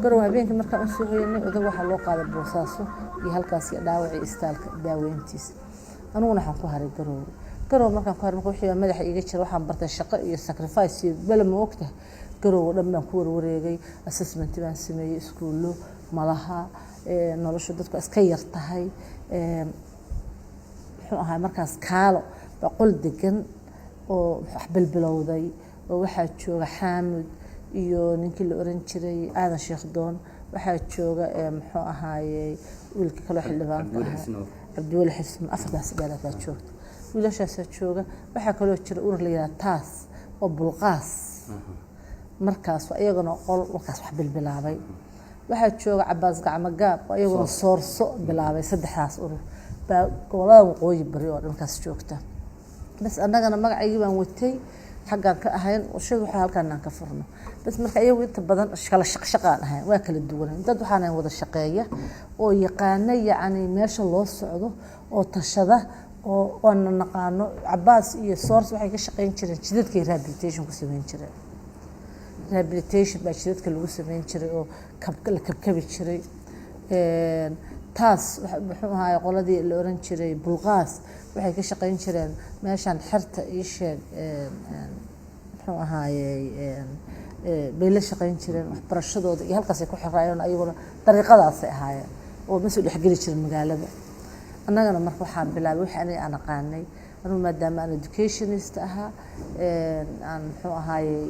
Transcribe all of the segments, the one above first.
Garowe habeenkii markaan usoo hoyanay, odag waxaa loo qaaday Boosaaso iyo halkaas iyo dhaawacii istaalka daaweyntiisa. Aniguna waxaan ku haray Garowe. Garowe markaan ku haray, marka wixii baa madaxa iiga jira. Waxaan bartay shaqo iyo sacrifice iyo bele, ma ogtahay? Garowe dhan baan ku warwareegay, assessment baan sameeyey, iskuullo malaha, noloshu dadku iska yar tahay. Muxuu ahaa, markaas kaalo baa qol degan oo wax bilbilowday, oo waxaa jooga Xaamud iyo ninkii la oran jiray Aadan Sheekh Doon, waxaa jooga muxuu ahaayey, wiilka kaloo xildhibaanka ahaa, Cabdiweli Xisman. Afartaas dheeraad joogta, wiilashaasaa jooga. Waxaa kaloo jira urur la yidhaha taas oo Bulqaas, markaas iyagana qol markaas wax bilbilaabay. Waxaa jooga Cabaas Gacmo Gaab oo iyaguna Soorso bilaabay. Saddexdaas urur baa gobolada waqooyi bari oo dhankaas joogta. Bas annagana magacaygii baan watay, xaggaan ka ahayn warshad, waxaa halkaan aan ka furno bas. Marka iyagu inta badan kala shaqshaqaan ahayn, waa kala duwanayn. Dad waxaan ahayn wada shaqeeya oo yaqaana, yacni meesha loo socdo oo tashada oo waana naqaano. Cabaas iyo Source waxay ka shaqeyn jireen jidadkay rehabilitation ku sameyn jireen. Rehabilitation baa jidadka lagu sameyn jiray oo la kabkabi jiray. Taas muxuu ahaay, qoladii la oran jiray Bulqaas waxay ka shaqeyn jireen meeshaan xerta ii sheeg, muxuu ahaayey, bay la shaqeyn jireen waxbarashadooda iyo halkaasay ku xiraayeen. Ayaguna dariiqadaasay ahaayeen oo ma soo dhexgeli jirin magaalada. Annagana marka waxaan bilaabay wixii aniga aan aqaanay anugu, maadaama aan educationist ahaa, aan muxuu ahaayey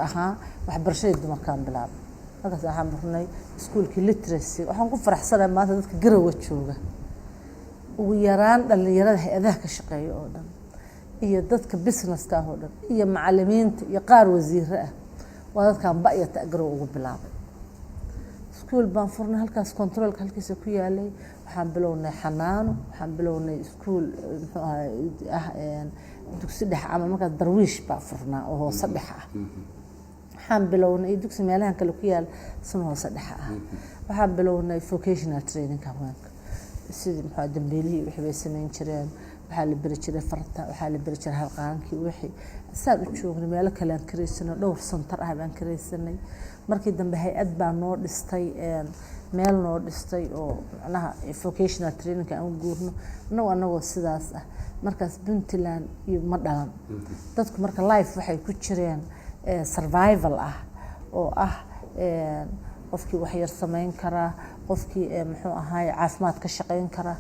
ahaa, waxbarashadii dumarkaan bilaabay. Halkaas waxaan furnay iskuulkii literacy. Waxaan ku faraxsanahay maanta dadka Garowe jooga, ugu yaraan dhalinyarada hay-adaha ka shaqeeya oo dhan iyo dadka businesska ah oo dhan iyo macalimiinta iyo qaar wasiiro ah, waa dadkaan ba iyo ta Garowe ugu bilaabay. Iskuul baan furnay halkaas, controlka halkiisa ku yaalay. Waxaan bilownay xanaano, waxaan bilownay iskuul, muxuu ahay, ah dugsi dhexe ama markaas Darwiish baa furnaa oo hoose dhexe ah. Waxaan bilownay iyo dugsi meelahan kale ku yaal isna hoose dhexe ah. Waxaan bilownay vocational training haweenka, sidii muxuu dambeelihii wixii bay samayn jireen. Waxaa la beri jiray farta, waxaa la beri jiray harqaankii. Wixii saan u joognay, meelo kale aan karaysanay, dhowr center ah baan karaysanay. Markii dambe hay-ad baa noo dhistay, meel noo dhistay oo macnaha vocational training aan u guurno annagoo sidaas ah. Markaas Puntland iyo ma dhalan dadku. Marka life waxay ku jireen survival ah oo ah qofkii wax yar samayn karaa, qofkii muxuu ahaay, caafimaad ka shaqayn kara.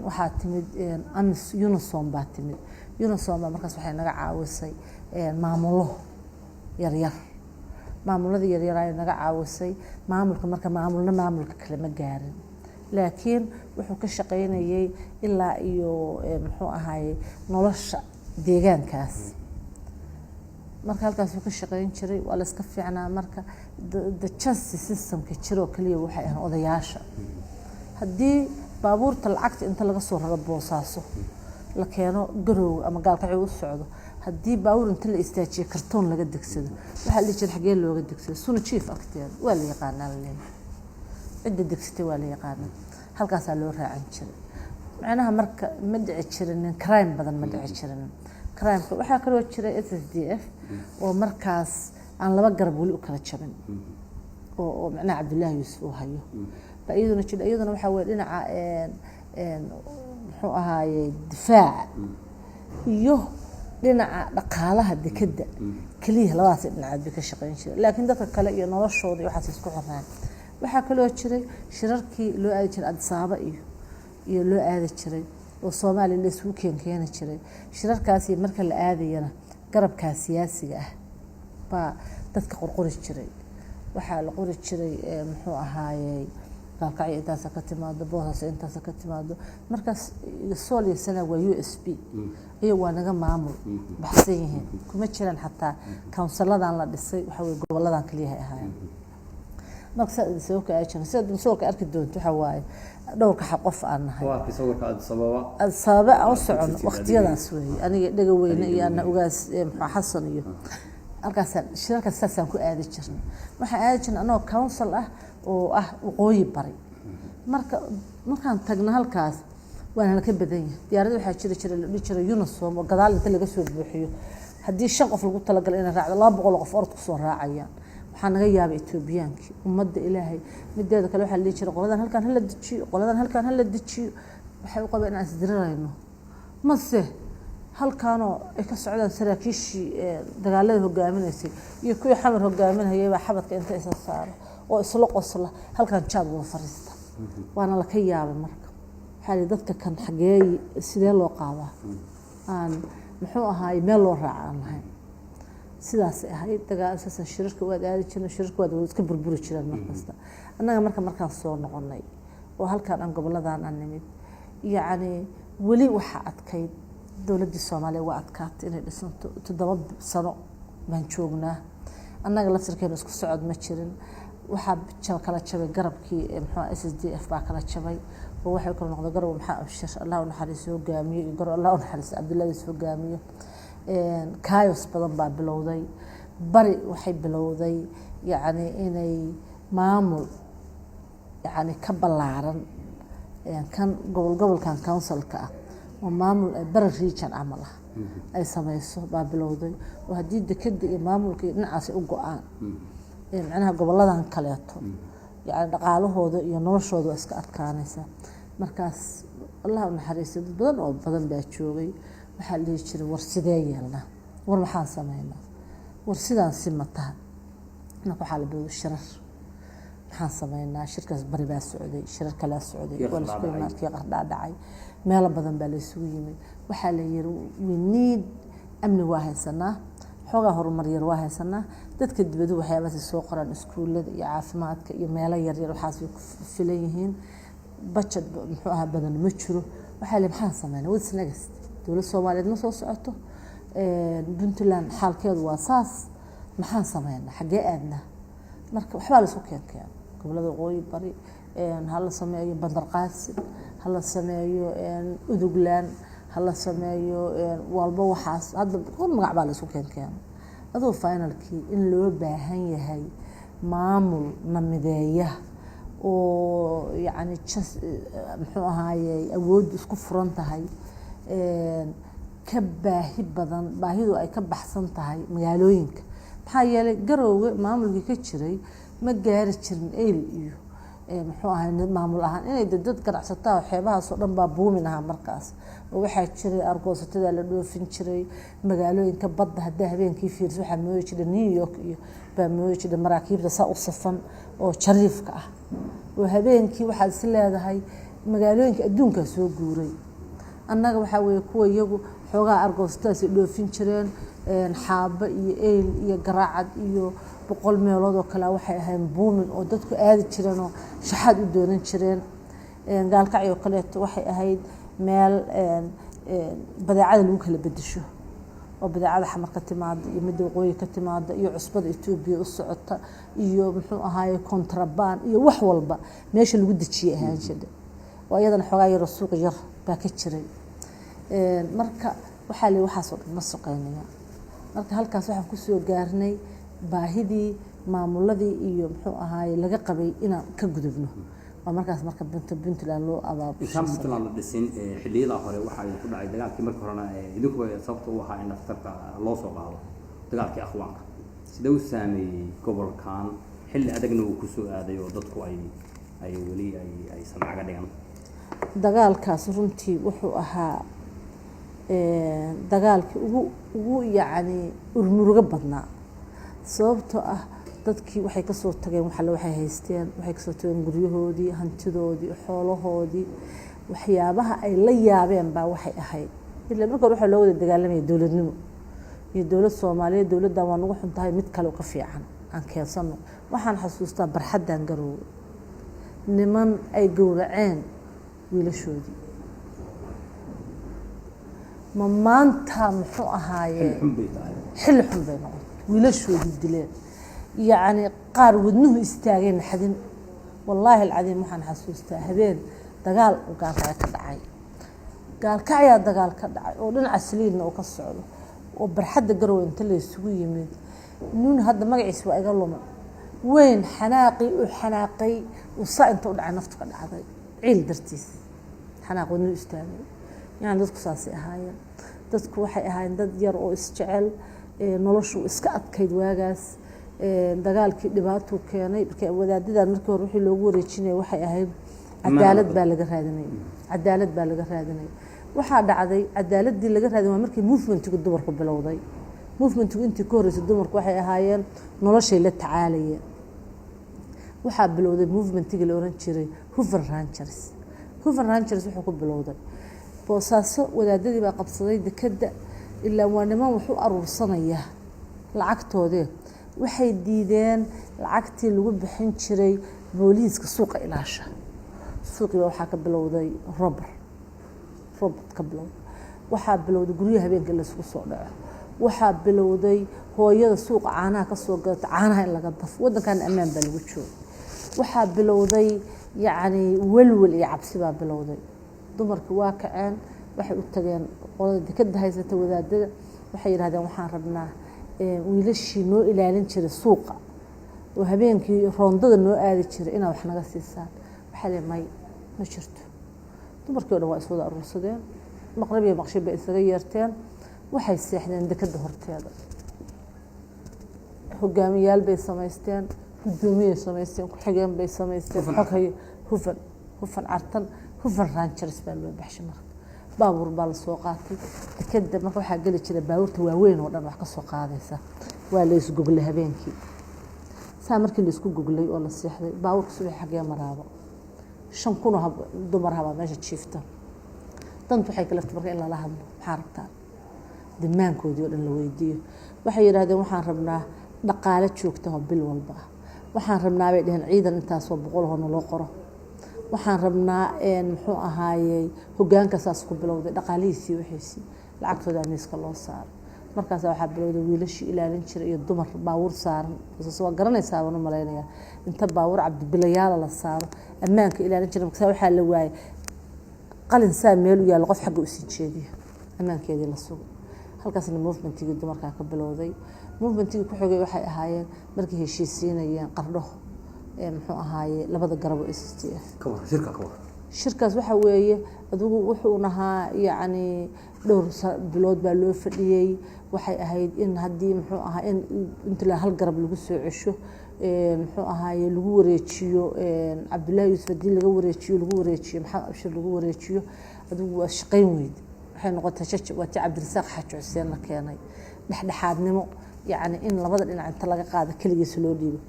Waxaa timid amis, UNOSOM baa timid. UNOSOM baa markaas waxay naga caawisay maamulo yaryar. Maamuladii yaryar ay naga caawisay maamulka. Marka maamulna maamulka kale ma gaarin, laakiin wuxuu ka shaqaynayay ilaa iyo muxuu ahaayey, nolosha deegaankaas. Marka halkaasuu ka shaqayn jiray, waa la iska fiicnaa. Marka the justice systemka jiroo kaliya waxay ahaan odayaasha. Haddii baabuurta lacagta inta laga soo raro Boosaaso la keeno Garoowe ama Gaalkacyo u socdo, haddii baabuur inta la istaajiyo kartoon laga degsado, waxaa la dhihi jiray, "Xagee looga degsado?" Suna Jiif agteeda, waa la yaqaanaa, la leeyahay, cidda degsatay waa la yaqaanaa. Halkaasaa loo raacan jiray. Macnaha marka ma dhici jirinin crime badan, ma dhici jirinin crimeka. Waxaa kaloo jiray SSDF oo markaas aan laba garab weli u kala jabin, oo macnaha Cabdullaahi Yuusuf uu hayo ba iyaduna jira. Iyaduna waxaa weye dhinaca muxuu ahaayey, difaaca iyo dhinaca dhaqaalaha dekedda keliya, labadaas dhinacood bay ka shaqeyn jireen. Laakiin dadka kale iyo noloshooda iyo waxaas isku xirnaan. Waxaa kaloo jiray shirarkii loo aadi jiray Addis Ababa iyo loo aadi jiray oo Soomaaliya la isugu keenkeeni jiray. Shirarkaasi marka la aadayana garabkaa siyaasiga ah baa dadka qorqori jiray. Waxaa la qori jiray, muxuu ahaayey, Gaalkacyo intaasa ka timaado, Boosaaso intaasa ka timaado. Markaas Sool iyo Sanaag waa USP, iyagu waa naga maamul baxsan yihiin, kuma jiraan xataa counciladan la dhisay. Waxa weye goboladan kaliyahay ahaayeen. Marka saa soo ka aadi sida soo ka arki doonto, waxa waaye dhowrka xaq qof aan nahay. Waa arkay sawirka Addis Ababa. Addis Ababa aan u socono waqtiyadaas weeye, aniga Dhega Weyne iyo ana Ugaas muxuu Xasan iyo halkaasaan shirarkaas saasaan ku aadi jirnay. Waxaan aadi jirnay anagoo council ah oo ah waqooyi bari. Marka markaan tagno halkaas waana ka badan yahay. Diyaarada waxaa jiri jiray la dhihi jiray UNOSOM oo gadaal inta laga soo buuxiyo, haddii shan qof lagu talagalay inay raacdo, 200 qof orod kusoo raacayaan. Waxaa naga yaabay Etoobiyaankii ummadda Ilaahay. Mideeda kale, waxaa la dhihi jiray qoladan halkaan hala dejiyo, qoladan halkaan hala dejiyo. Waxay u qabeen inaan isdirirayno, mase halkaanoo ay ka socdaan saraakiishii dagaalada hogaaminaysay iyo kuwii Xamar hogaaminayay baa xabadka inta isa saaro oo isla qosla halkaan jaad wada fariista. Waana laka yaabay. Marka waxaa lihi, dadka kan xageey, sidee loo qaadaa, aan muxuu ahaay meel loo raaca aan lahayn. Sidaasay ahayd dagaal saasa. Shirarka waad aadi jirnay, shirarka waad iska burburi jireen markasta. Annaga marka markaan soo noqonay oo halkaan aan goboladan aan nimid, yacni weli waxaa adkayd dowladdii Soomaaliya waa adkaatay inay dhisanto. 7 sano baan joognaa. Annaga laftirkeena isku socod ma jirin. Waxaa kala jabay garabkii, muxuu SSDF baa kala jabay oo waxay kala noqday garab Maxaa Abshir, Allah u naxariiso, hogaamiyo iyo garab, Allah u naxariiso, Cabdullaahi hogaamiyo. Chaos badan baa bilowday. Bari waxay bilowday yacni inay maamul yacni ka ballaaran kan gobol gobolkan councilka ah oo maamul bari region camal ah ay sameyso baa bilowday, oo haddii dekeda iyo maamulka iyo dhinacaas ay u go-aan, macnaha goboladan kaleeto yani dhaqaalahooda iyo noloshooda waa iska adkaanaysa. Markaas Allah u naxariistay, dad badan oo badan baa joogay. Waxaa la dhihi jiray, war sidee yeelnaa, war maxaan sameynaa, war sidaan si ma taha? Marka waxaa la bilowday shirar, maxaan sameynaa? Shirkaas bari baa socday, shirar kalaa socday. Kii waa la isku Qardhaa. imaad, kii Qardhaa dhacay, meelo badan baa la isugu yimid. Waxaa la yiri, we need amni waa haysanaa, xoogaa horumar yar waa haysanaa, dadka dibadu waxyaabahaas soo qoraan, iskuullada iyo caafimaadka iyo meelo yaryar waxaas way ku filan yihiin, budget muxuu ahaa badan ma jiro. Waxaa la maxaan sameynaa? What's next? Dowlad Soomaaliyeed ma soo socoto, Puntland xaalkeedu waa saas, maxaan sameynaa, xaggee aadnaa? Marka waxbaa la isku keenkeeno, gobolada waqooyi bari ha la sameeyo, Bandar Qaasim ha la sameeyo, Udugland ha la sameeyo, walba waxaas hadda kun magac baa la isku keenkeeno. Aduu finalkii in loo baahan yahay maamul na mideeya oo yacni just muxuu ahaaye awooddu isku furan tahay, ka baahi badan, baahidu ay ka baxsan tahay magaalooyinka. Maxaa yeelay Garoowe maamulkii ka jiray ma gaari jirin Eyl iyo muxuu ahay maamul ahaan inay dad ganacsataa. Xeebahaas oo dhan baa booming ahaa markaas, oo waxaa jiray argoosatada la dhoofin jiray magaalooyinka badda. Haddaa habeenkii fiirso, waxaa moodi jiray New York iyo baa moodi jiray, maraakiibta saa u safan oo jariifka ah, oo habeenkii waxaad is leedahay magaalooyinka adduunkaa soo guuray. Annaga waxaa weeye kuwa iyagu xoogaa argoosatadaasay dhoofin jireen, Xaabo iyo Eyl iyo Garaacad iyo 100 meelood oo kale waxay ahayn booming oo dadku aadi jireen oo shaxaad u doonan jireen. Gaalkacyo oo kaleeto waxay ahayd meel badeecada lagu kala bedesho, oo badeecada Xamar ka timaada iyo midda waqooyi ka timaada iyo cusbada Etoobiya u socota iyo muxuu ahaaye contraband iyo wax walba meesha lagu dejiyay ahaan jiray, oo iyadana xoogaa yaroo suuq yar baa ka jiray. Marka waxaa la waxaasoo dhan ma shaqeynaya. Marka halkaas waxaan kusoo gaarnay baahidii maamuladii iyo muxuu ahaaye laga qabay inaan ka gudubno. Waa markaas marka Puntland loo abaabushay. Intaan Puntland la dhisin, xilliyada hore waxa ay ku dhacay dagaalkii markii horena idinkuba sababta u ahaa in dhakhtarka loo soo qaado, dagaalkii Akhwaanka sidee u saameeyey gobolkan, xilli adagna uu kusoo aaday oo dadku ay weli aysan caga dhigan? Dagaalkaas runtii wuxuu ahaa dagaalkii ugu yacni urmurugo badnaa, sababtoo ah dadkii waxay kasoo tageen waxale waxay haysteen, waxay kasoo tageen guryahoodii, hantidoodii, xoolahoodii. Waxyaabaha ay la yaabeen baa waxay ahayd, ilaa marka hore waxaa loo wada dagaalamaya dowladnimo iyo dowlad Soomaaliyeed. Dowladdan waa nagu xun tahay, mid kale oo ka fiican aan keensano. Waxaan xasuustaa barxaddan Garoowe niman ay gowraceen wiilashoodii. Ma maanta muxuu ahaaye xun bay tahay. Xilli xun bay noqotay, wiilashoodii dileen, yacni qaar wadnuhu istaageen naxdin. Wallaahi alcadiim, waxaan xasuustaa habeen dagaal uu Gaalkacyo ka dhacay. Gaalkacyaa dagaal ka dhacay oo dhinaca Saliidna uu ka socdo, oo barxadda Garowe inta la isugu yimid, nin hadda magaciisa waa iga luma weyn, xanaaqii uu xanaaqay uu saa inta u dhacay naftu ka dhacday, ciil dartiis, xanaaq wadnuhu istaagay. Yani dadku saasay ahaayeen. Dadku waxay ahaayeen dad yar oo isjecel, noloshu iska adkayd waagaas. Dagaalkii dhibaatuu keenay. Marka wadaadadan markii hore wixii loogu wareejinaya waxay ahayd cadaalad baa laga raadinaya, cadaalad baa laga raadinaya. Waxaa dhacday cadaaladii laga raadin waa markii movementigu dumarku bilowday. Movementigu intii ka horreysay dumarku waxay ahaayeen noloshay la tacaalayeen. Waxaa bilowday movementigii la oran jiray Hufan Rangers. Hufan Rangers wuxuu ku bilowday Boosaaso. Wadaadadii baa qabsaday dekadda, ilaa waa niman wax u aruursanaya lacagtoodee. Waxay diideen lacagtii lagu bixin jiray booliiska suuqa ilaasha. Suuqii baa waxaa ka bilowday robber, robot ka bilowday. Waxaa bilowday guryaha habeenka laysku soo dhaco. Waxaa bilowday hooyada suuqa caanaha kasoo gadata caanaha in laga dafo. Wadankan ammaan baa lagu jooga. Waxaa bilowday yacni welwel iyo cabsi baa bilowday. Dumarkii waa kaceen, waxay u tageen qolada dekada haysata, wadaadada. Waxay yidhahdeen, waxaan rabnaa wiilashii noo ilaalin jiray suuqa oo habeenkii roondada noo aadi jiray inaad wax naga siisaan. Waxaa le may, ma jirto. Dumarkii o dhan waa iswada aruursadeen, maqrib iyo maqshib bay isaga yeerteen. Waxay seexdeen dekada horteeda. Hogaamiyaal bay samaysteen, guddoomiyay samaysteen, ku-xigeen bay samaysteen, xoghayo. Hufan, Hufan Cartan, Hufan Rangers baa loo baxshay. Marka baabuur baa lasoo qaatay dekada. Marka waxaa geli jira baabuurta waaweyn oo dhan wax ka soo qaadaysa. Waa la isgoglay habeenkii. Saa markii la isku goglay oo la seexday, baabuurka subax xaggee maraabo? 5,000 oo dumar habaa meesha jiifta. Dant waxay kalaftay marka in lala hadlo. Maxaa rabtaan? Dimaankoodii oo dhan la weydiiyo. Waxay yidhahdeen, waxaan rabnaa dhaqaale joogta oo bil walba ah. Waxaan rabnaa, bay dheheen, ciidan intaasoo boqol oo naloo qoro. Waxaan rabnaa, muxuu ahaayey, hogaanka saas ku bilowday dhaqaalihiisii, wixiisii, lacagtooda miiska loo saaro. Markaas waxaa bilowday wiilashii ilaalin jiray iyo dumar baabuur saaran. Waa garanaysaa baan u malaynayaa, inta baabuur cabdibilayaala la saaro ammaanka ilaalin jiray. Markaas waxaa la waayay qalin saa meel u yaallo qof xagga usii jeediya, ammaankeedii la sugo. Halkaasna movementigii dumarkaa ka bilowday. Movementigii ku xigay waxay ahaayeen markay heshiisiinayeen Qardho, muxuu ahaaye, labada garab oo SSDF. Ka war shirka, ka war. Shirkaas waxa weeye adigu wuxuu ahaa yacni dhowr bilood baa loo fadhiyey. Waxay ahayd in haddii, muxuu ahaa, in inta hal garab lagu soo cesho, muxuu ahaaye, lagu wareejiyo Cabdullaahi Yuusuf, haddii laga wareejiyo lagu wareejiyo Maxamed Abshir, lagu wareejiyo. Adigu waa shaqayn weyd, waxay noqotay jaj. Waa tii Cabdirasaaq Xaaji Xuseen la keenay, dhexdhexaadnimo, yacni in labada dhinac inta laga qaado keligiis loo dhiibo.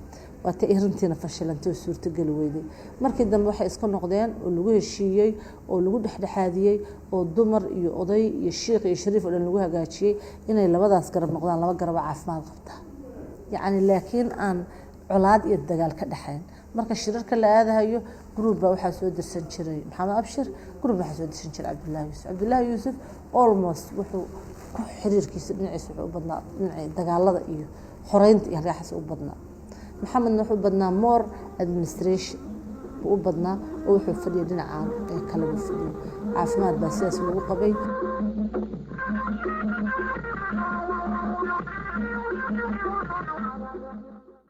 Waa tii arrintiina fashilantay oo suurtogeli weyday. Markii dambe waxay iska noqdeen oo lagu heshiiyey oo lagu dhexdhexaadiyey oo dumar iyo oday iyo shiikh iyo shariif oo dhan lagu hagaajiyey inay labadaas garab noqdaan laba garab oo caafimaad qabta, yacni laakiin aan colaad iyo dagaal ka dhexayn. Marka shirarka la aadahayo, group baa waxaa soo dirsan jiray Maxamed Abshir, group waxaa soo dirsan jiray Cabdullaahi Yuusuf. Cabdullaahi Yuusuf almost wuxuu ku xiriirkiisa dhinaciisa wuxuu u badnaa dhinacii dagaalada iyo xoreynta iyo halkaas u badnaa. Maxamedna wuxuu badnaa more administration buu u badnaa, oo wuxuu fadhiyay dhinacaan ee kale buu fadhiyay. Caafimaad baa sidaas lagu qabay.